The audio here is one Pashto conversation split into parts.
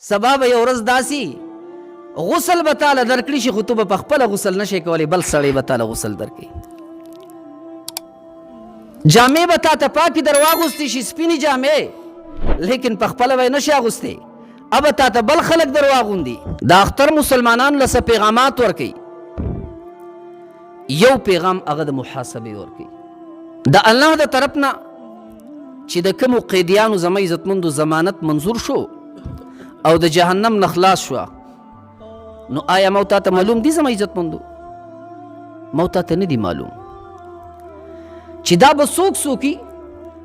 سبا به یو ورځ داسي غسل به تاله درکړي شي، خو ته به په خپله غسل نه شې کولی، بل سړی به تاله غسل درکړي. جامې به تا ته پاکې در واغوستې شي، سپینې جامې، لیکن په خپله به یې نه شې اغوستې، ابه تا ته بل خلک در واغوندي. د اختر مسلمانانو له څه پیغامات ورکوي؟ یو پیغام هغه د محاسبې ورکوي د الله د طرف نه، چې د کومو قیدیانو زما عزتمندو ضمانت منظور شو او د جهنم نه خلاص شو، نو آیا مو ته معلوم دي؟ زما عزتمندو، مو ته نه دي معلوم چې دا به څوک څوکي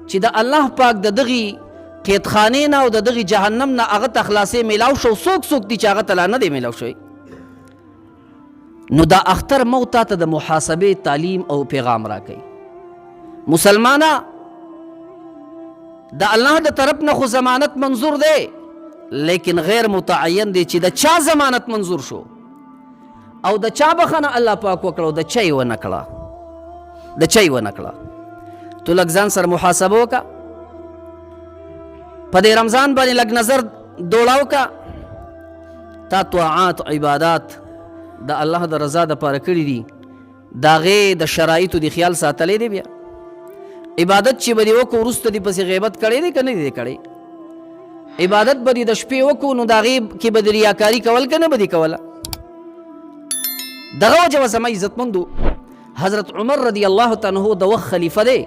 چې د الله پاک د دغې قیدخانې نه او د دغې جهنم نه هغه ته خلاصې میلاو شو. څوک څوک دي چې هغه ته لا نه دی میلاو شوی؟ نو دا اختر مو تا ته د محاسبې تعلیم او پیغام راکوي. مسلمانه، د الله د طرف نه خو ضمانت منظور دی، لیکن غیر متعین دی چې د چا ضمانت منظور شو او د چا بخنه الله پاک وکړه او د چا یې ونه کړه، د چا یې ونه کړه. ته لږ ځان سره محاسبه وکړه، په دې رمضان باندې لږ نظر دوړاو کا. تا طاعات عبادات د الله د رضا د پاره کړی دي، د هغې د شرایطو د خیال ساتلی دی؟ بیا عبادت چې به دې وکړو، وروسته دې پسې غیبت کړی دی که نه دی کړی؟ عبادت به دې د شپې وکړو، نو د هغې کې به د ریاکاري کول که نه به دې کوله؟ دغه وجه وه زما عزتمندو، حضرت عمر رضی الله تعالی عنہ د وخت خلیفه دی،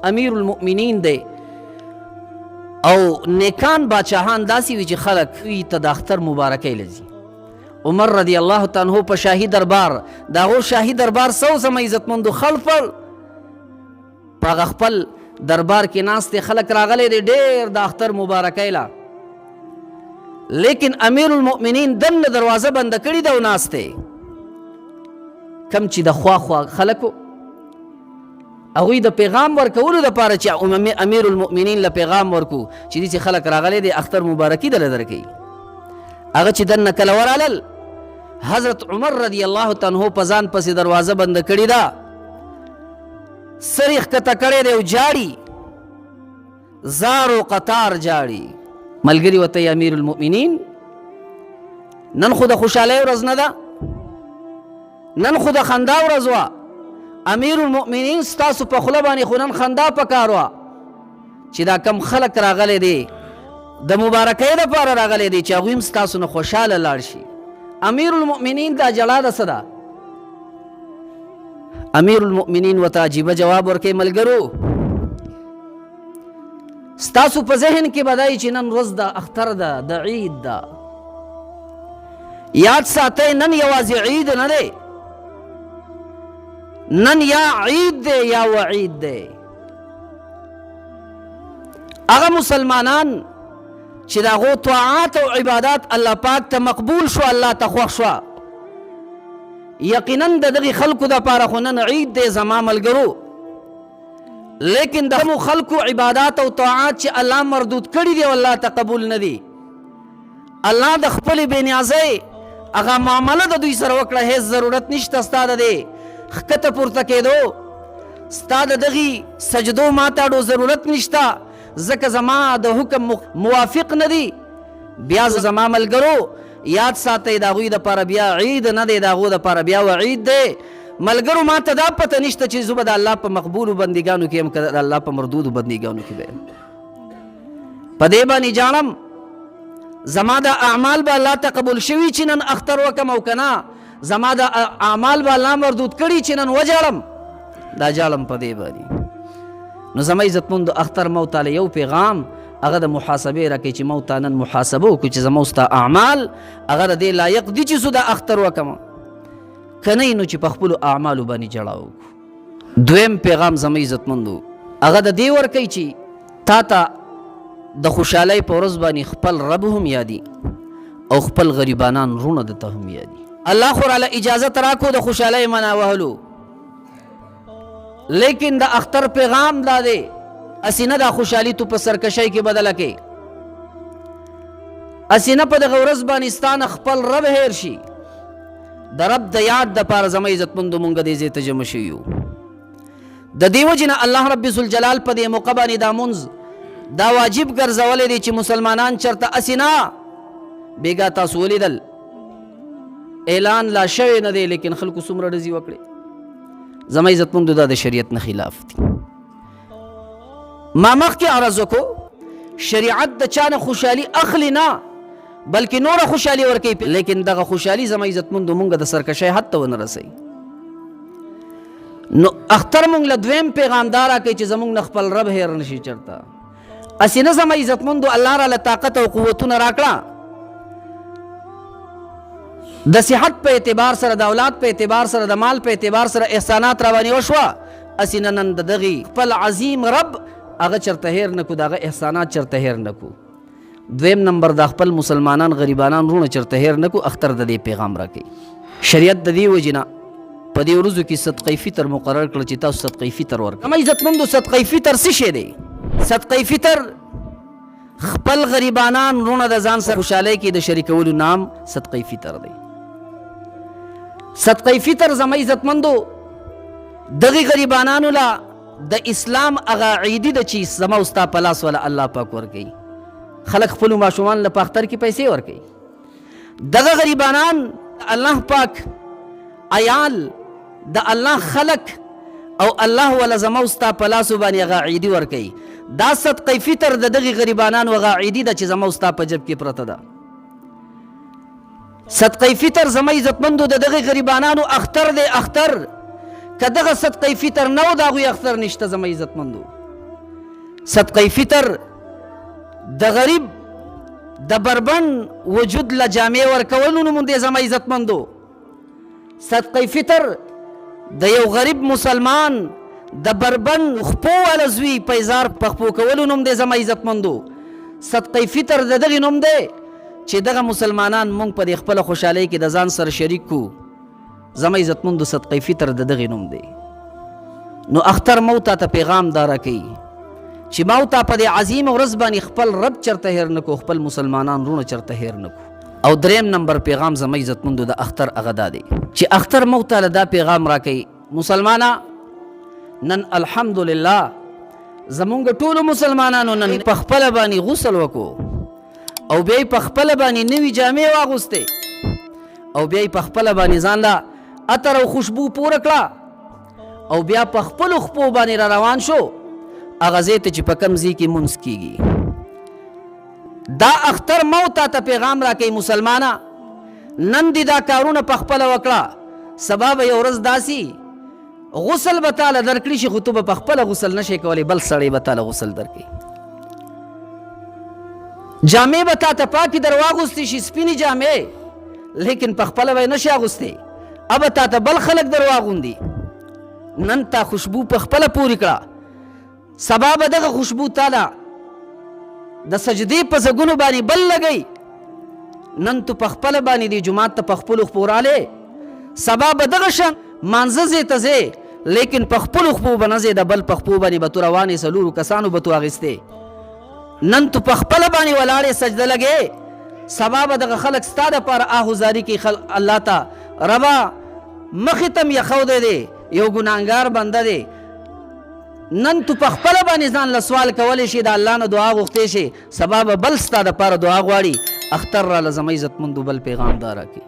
امیر المؤمنین دی، او نیکان باچاهان داسې وي چې خلک وي ته د اختر مبارکۍ لځي. عمر رضی الله تعالی عنہ په شاهي دربار، د هغو شاهي دربار څه و زما عزتمندو، خړ پړ په هغه خپل دربار کې ناست دی، خلک راغلی دی ډېر د اختر مبارکۍ له، لیکن امیر المؤمنین دننه دروازه بنده کړې ده او ناست دی. کم چې د خوا خوا خلکو هغوی د پیغام ورکولو دپاره چې امیر المؤمنین له پیغام ورکو چې داسې خلک راغلی دی، اختر مبارکي دله درکوي، هغه چې دننه کله ورالل، حضرت عمر رضی الله تعالی عنہ په ځان پسې دروازه بنده کړې ده، سر یې ښکته کړی دی او جاړي، زار و قطار جاړي. ملګري ورته، امیر المؤمنین، نن خو د خوشحالۍ ورځ نه ده، نن خو د خندا ورځ وه. امیر المؤمنین، ستاسو په خوله باندې خو نن خندا پکار وه چې دا کم خلک راغلی دی، د مبارکۍ دپاره راغلی دی، چې هغوی هم ستاسو نه خوشحاله لاړ شي. امیر المؤمنین، دا جړا د څه ده؟ امیر المؤمنین ورته عجیبه جواب ورکوي: ملګرو، ستاسو په ذهن کې به دی چې نن ورځ د اختر ده، د عید ده. یاد ساتئ، نن یوازې عید نه دی، نن یا عید دی یا وعید دی. هغه مسلمانان چې د هغو طاعات او عبادات الله پاک ته مقبول شو، الله ته خوښ شو، یقینا د دغې خلکو دپاره خو نن عید دی زما ملګرو، لیکن د کومو خلکو عبادات او طاعات چې الله مردود کړي دي او الله ته قبول نه دي، الله د خپلې بې نیازۍ هغه معامله د دوی سره وکړه، هېڅ ضرورت نشته ستا د دې ښکته پورته کېدو، ستا د دغې سجدو ما ته ډو ضرورت نشته، ځکه زما د حکم موافق نه دي. بیا زما ملګرو، یاد ساتئ، د هغوی دپاره بیا عید نه دی، د هغو دپاره بیا وعید دی. ملګرو، ما ته دا پته نشته چې زه به د الله په مقبولو بندګانو کې یم که د الله په مردودو بندګانو کې به یم. په دې باندې جاړم، زما د اعمال به الله ته قبول شوي چې نن اختر وکم او که نه زما د اعمال به الله مردود کړي چې نن وجاړم، دا جاړم په دې باندې. نو زما عزتمند، اختر مو تعالی یو پیغام هغه د محاسبې راکوي چې مو ته نن محاسبه وکړو چې زما ستا اعمال هغه د دې لایق دي چې زه د اختر وکم که نه، نو چې په خپلو اعمالو باندې جړا وکړو. دویم پیغام زما عزتمندو هغه د دې ورکوي چې تا ته د خوشحالۍ په ورځ باندې خپل رب هم یادي او خپل غریبانان وروڼه درته هم یادي. الله خو راله اجازت راکو د خوشحالۍ منا وهلو، لیکن د اختر پیغام دا دی، هسې نه دا خوشحالي تو په سرکشۍ کې بدله کې، هسې نه په دغه ورځ باندې ستا نه خپل رب هېر شي. د رب د یاد دپاره زما عزتمندو مونږ دې ځای ته جمع شوي یو. د دې وجې نه الله رب ذوالجلال په دې موقع باندې دا مونځ دا واجب ګرځولی دی چې مسلمانان چرته هسې نه بیګا تاسو ولیدل، اعلان لا شوی نه دی، لیکن خلکو څومره ډزې وکړې. زما عزتمندو، دا د شریعت نه خلاف دي. ما مخکې عرض وکړو، شریعت د چا نه خوشحالي اخلي نه، بلکې نوره خوشحالي ورکوي، لیکن دغه خوشحالي زما عزتمندو مونږ د سرکشۍ حد ته ونه رسوي. نو اختر مونږ له دویم پیغام دا راکوي چې زمونږ نه خپل رب هېر نه شي چېرته. هسې نه زما عزتمندو، الله راله طاقت او قوتونه راکړه، د صحت په اعتبار سره، د اولاد په اعتبار سره، د مال په اعتبار سره احسانات را باندې وشوه، هسې نه نن د دغې خپل عظیم رب هغه چېرته هېر نه کړو، د هغه احسانات چېرته هېر نه کړو. دویم نمبر، دا خپل مسلمانان غریبانان وروڼه چېرته هېر نه کړو. اختر د دې پیغام راکوي. شریعت د دې وجې نه په دې ورځو کې صدقه فطر مقرر کړ چې تاسو صدقه فطر ورکړئ. زما عزتمندو، صدقه فطر څه شی دی؟ صدقه فطر خپل غریبانان وروڼه د ځان سره خوشحالۍ کې د شریکولو نام صدقه فطر دی. صدقه فطر زما عزتمندو دغې غریبانانو له د اسلام هغه عیدي ده چې زما او ستا په لاس وله الله پاک ورکوي. خلک خپلو ماشومانو له په اختر کې پیسې ورکوي. دغه غریبانان الله پاک عیال، د الله خلق او الله ولا زما او ستا په لاسو باندې هغه عیدي ورکوي. دا صدقه فطر د دغې غریبانانو هغه عیدي ده چې زما او ستا په جب کې پرته ده. صدقه فطر زما عزتمندو د دغې غریبانانو اختر دی. اختر که دغه صدقه فطر نه و، د هغوی اختر نشته. زما عزتمندو، صدقه فطر د غریب د بربند وجود له جامې ورکولو نوم دی. زما عزتمندو، صدقه فطر د یو غریب مسلمان د بربند خپو والا زوی پیزار په خپو کولو نوم دی. زما عزتمندو، صدقه فطر د دغې نوم دی چې دغه مسلمانان مونږ په دې خپله خوشحالۍ کې د ځان سره شریک کو. زما عزتمندو، صدقه فطر د دغې نوم دی. نو اختر مو تا ته پیغام دا راکوي چې ما او تا په دې عظیم ورځ باندې خپل رب چرته هېر نه کړو، خپل مسلمانان وروڼه چرته هېر نه کړو. او دریم نمبر پیغام زما عزتمندو د اختر هغه دا دی چې اختر مو ته دا پیغام راکوي، مسلمانه نن الحمدلله زمونږ ټولو مسلمانانو نن په خپله باندې غسل وکړو او بیا یې په خپله باندې نوي جامې واغوستې او بیا یې په خپله باندې ځان له عطر او خوشبو پوره کړه او بیا په خپلو خپو باندې را روان شو هغه ځای ته چې په کوم ځای کې مونځ کیږي. دا اختر مو تا ته پیغام راکوي، مسلمانه نن دې دا کارونه په خپله وکړه، سبا به یو ورځ داسي غسل به تاله درکړي شي، خو ته به په خپله غسل نه شې کولی، بل سړی به تاله غسل درکړي. جامې به تا ته پاکې در واغوستې شي، سپینې جامې، لیکن په خپله به یې نه شې اغوستې، ابه تا ته بل خلک در واغوندي. نن تا خوشبو په خپله پورې کړه، سبا به دغه خوشبو تاله د سجدې په زګونو باندې بل لګی. نن ته په خپله باندې دې جومات ته په خپلو خپو رالې، سبا به دغه شان مانځه ځای ته ځې، لیکن په خپلو خپو به نه ځې، د بل په خپو باندې به تو روانې، څلورو کسانو به تو اخیستې. نن ته په خپله باندې ولاړې سجده لګې، سبا به دغه خلک ستا دپاره آه زاري کوي الله ته، ربه مخې ته مې یخودی دی، یو ګناهګار بنده دی. نن تو په خپله باندې ځان له سوال کولی شي، د الله نه دعا غوښتی شي، سبا به بل ستا دپاره دعا غواړي. اختر راله زما عزتمندو بل پیغام دا راکوي.